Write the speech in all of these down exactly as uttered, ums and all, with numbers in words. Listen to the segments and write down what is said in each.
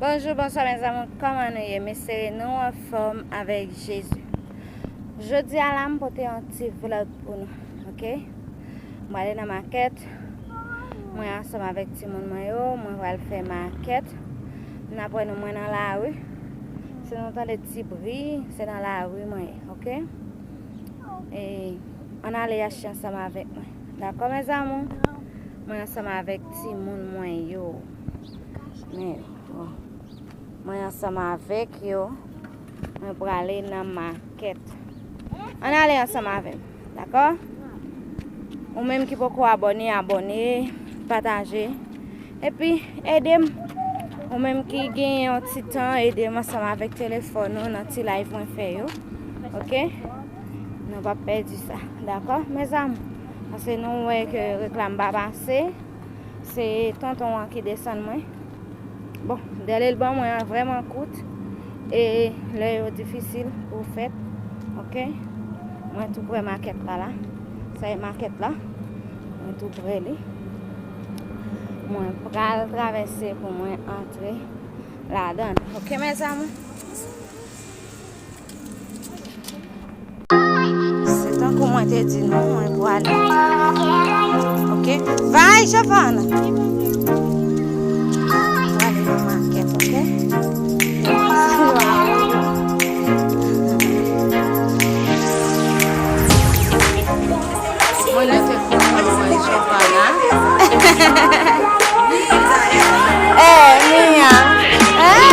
Bonjou, bonswa, mezanmi, kòman nou ye? M espere nou anfòm avèk Jezi. Jodi a la, m pote yon ti vlòg pou nou, oke? M prale nan makèt, mwen ansanm avèk timoun mwen yo, mwen pral fè makèt. N ap wè nou, mwen nan lari. Si nou tande ti bri, se nan lari mwen ye, oke? E, ann ale achte ansanm avèk mwen. Dakò, mezanmi? Mwen ansanm avèk timoun mwen yo. Men, bon. Mwen ansanm avèk yo. Mwen prale nan makèt. Ann ale ansanm avè m. Dakò? Ou menm ki poko abòne, abòne, pataje. Epi, ede m. Ou menm ki gen yon ti tan, ede m ansanm avèk telefòn ou nan ti live mwen fè yo. Oke? Nou p ap pèdi sa. Dakò, mezanmi? Paske nou wè ke reklam pa pase. Se tonton an ki desann mwen. Bon, dèlè l ban mwen an vrèman kout. E lè yo difisil pou fèt. Oke? Mwen tou prè makèt la la. Sa e makèt la. Mwen tou prè li. Mwen pral travèse pou mwen antre ladan. Oke, mezanmi? Se tankou mwen te di nou, mwen pwale. Oke? Vay, Jovana! Pwale nan makèt, oke? Mwen rete kontan wè Jovana. Eh, Mia. Eh.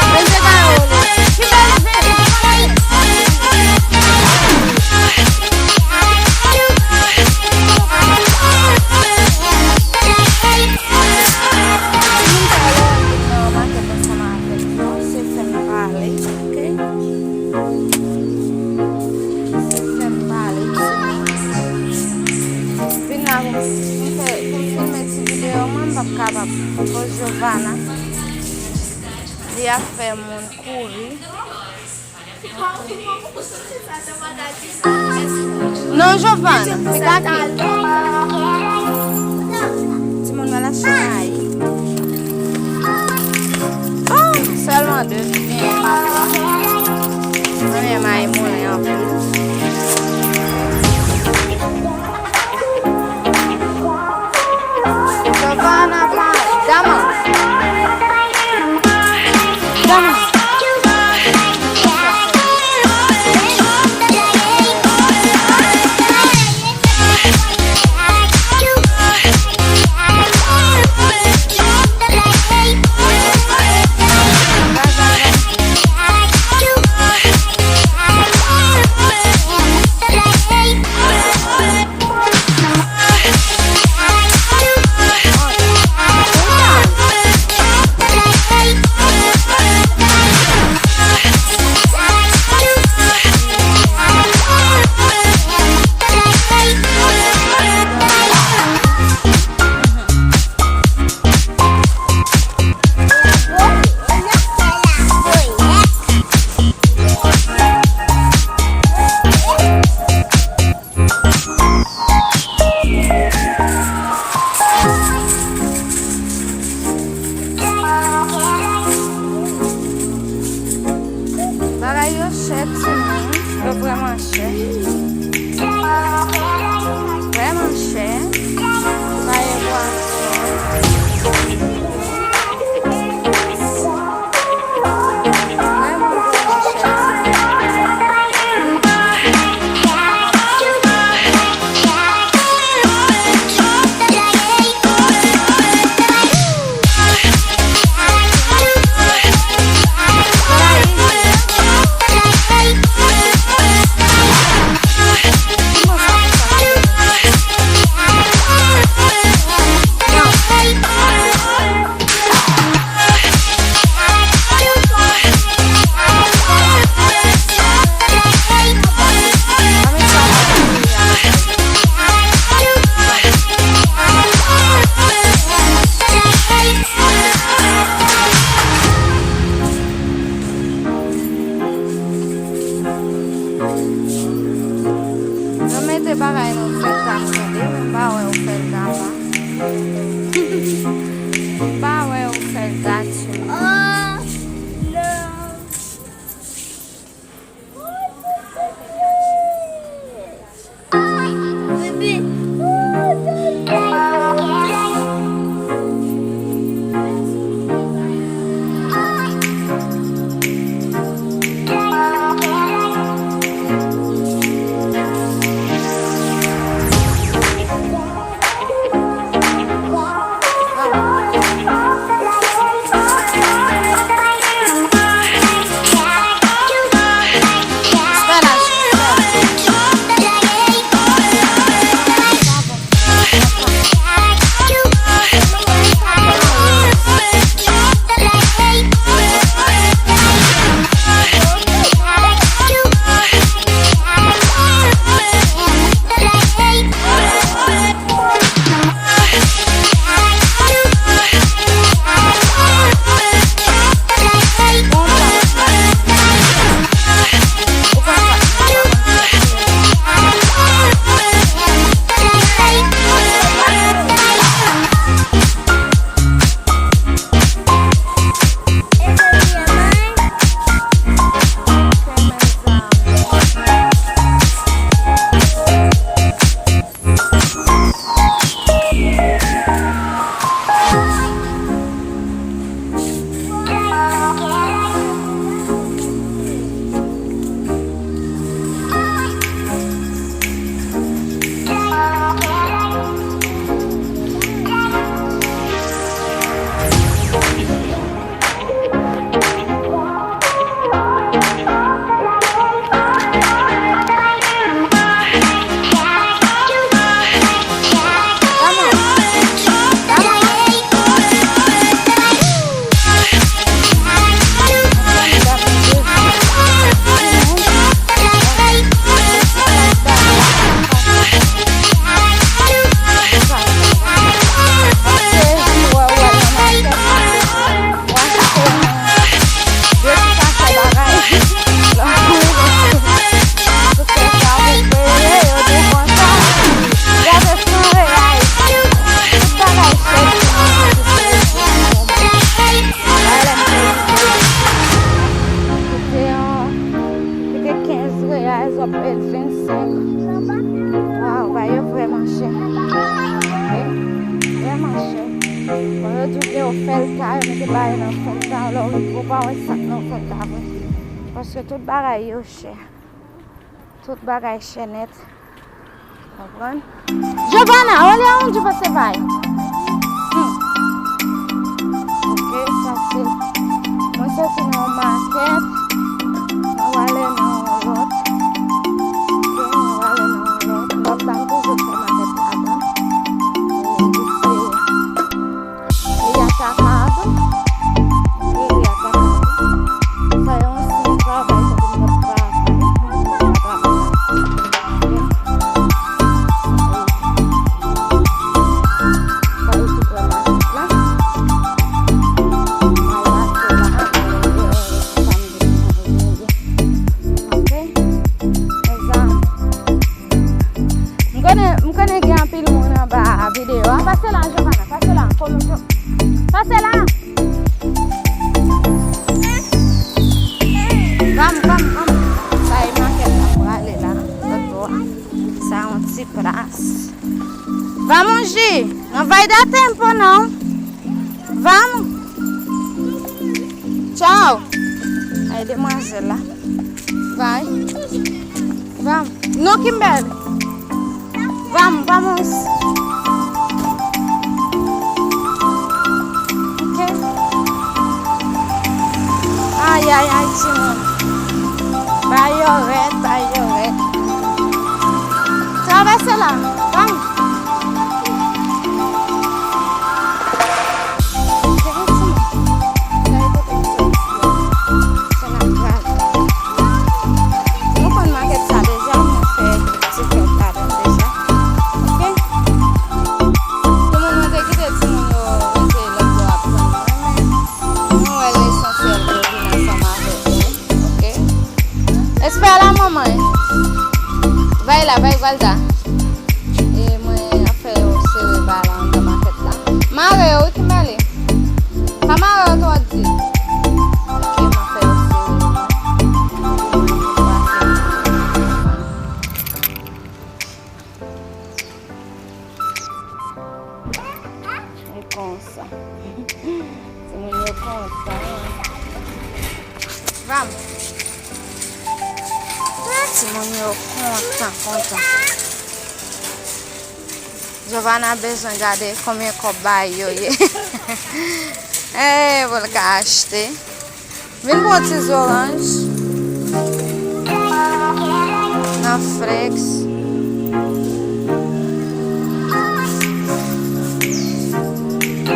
Timoun sa yo, nou nan makèt ansanm avèk yo, se fè n pale, oke? Se fè n pale, timoun. Vin la pou m, pou m fè, pou m filme ti videyo, mwen, m p ap kapab. Akoz Jovana, li ap fè moun kouri. Non, Jovana, se kake. Timoun nan lache mayi. Oh, sèlman de ki genyen. Mwen renmen mayi moulen anpil. Jovana pa Dama. Dama. Yo vrèman chè. Vrèman chè. Sa e bwason. Vrèman, vrèman chè. Yo mete bagay nan fèt la, m tande, men m pa wè yo fè l ta pa. M pa wè yo fè l ta ti. Kite kenz reyal, w ap pèdi vennsenk. Waw, bagay yo vrèman chè. Wi, vrèman chè. Bon, yo di w ke yo fè l ta, yo mete bagay nan fon ta, lè w rive, w pa wè sa k nan fon ta vre. Paske tout bagay yo chè. Tout bagay chè nèt. Konprann? Giovanna, olha onde você vai. Hmm. Ok, sa se. Mwen soti nan yon makèt. Mwen prale nan yon lòt. Ok, mwen prale nan yon lòt. Lòt la, m toujou fè makèt ladan. E, li se Li ataka tou. Wi, li ataka tou. Sa yon siy travay, se pou m ap travay. Mwen pa travay. Ay, da tempo, não. Vamos. Tchau. Ay, demwazèl la. Vai. Vamos. No, Kimberly. Vamos, vamos. Ok. Ay, ay, ay, timoun. Bay yo rèd, bay yo rèd. Travèse la. Vamos. Ok, timoun. Gade kote m soti a. Se la m prale. Nou konn makèt sa deja, mwen fè ti fèt ladan deja. Ok? Timoun, mwen te kite timoun yo rete lòt bò ap tann mwen, men nou wè lesansyèl ke yo vin ansanm avèk mwen. Ok? Espè la, manman. Bay la, bay Valda. E mwen ap fè yo sere ba la anndan makèt la. Mare yo, wi, Kimberly. Pa mare yo twò di. Ok, m ap fè yo sere yo. E konsa. Timoun yo konsa. Vamos. Ah, timoun yo kontan, kontan. Giovanna bezwen gade konbyen kòb bagay yo ye. Eh, pou l ka achte. Vin pran ti zoranj nan Flex.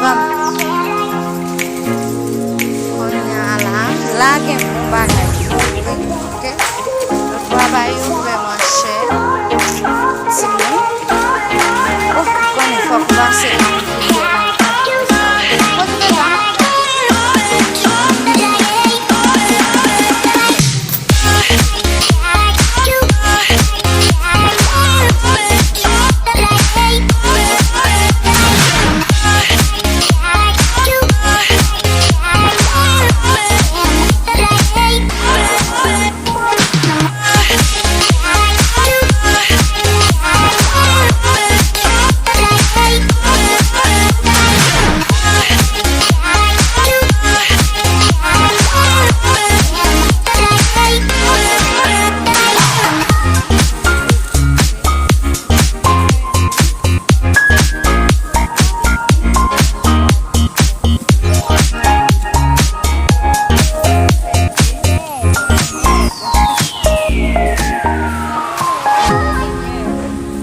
Vamos. Kounye a la, la gen bon bagay. Ok? Travay yo vrèman chè. Timoun. Oh, konnen fòk pase nan yon videyo konsa. Kote deja?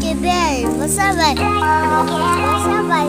Kenbe, bon travay. Bon travay.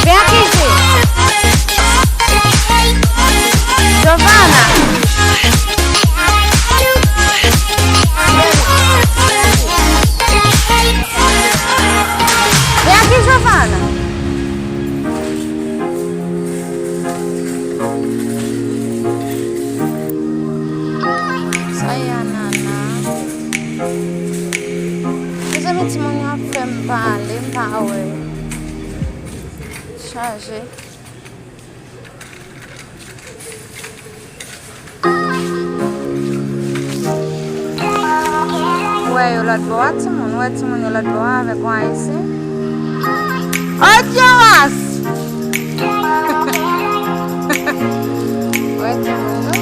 Vin ak Ije. Giovanna. Vin ak Giovanna. Sa e anana. Mezanmi, timoun yo ap fè m pale, m pa wè. Chaje. Ou wè yo lòt bò a, timoun. Ou wè timoun yo lòt bò a avèk yon Ayisyen. Oy, Joas! Ou wè timoun yo.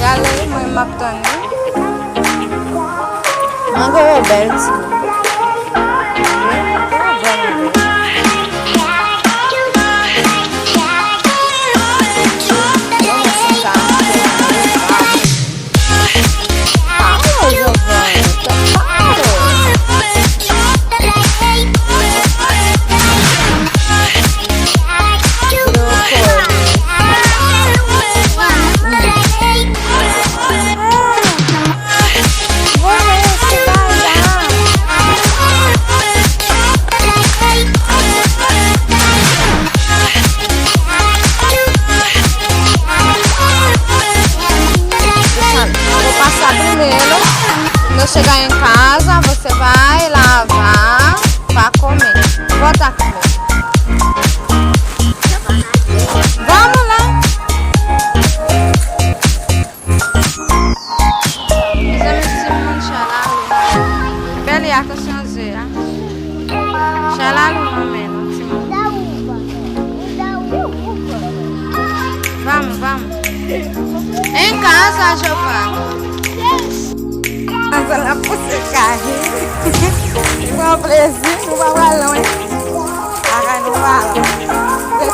Y ale, mwen m ap tann yo. Mango yo bèl, timoun. Wi, yo vrèman bèl. Pale, Jovan, pale. Enka sa, Jopa. Anzan la pouse kay. Li pran plezi, nou pa pral lwen. Akay nou pa lwen. Se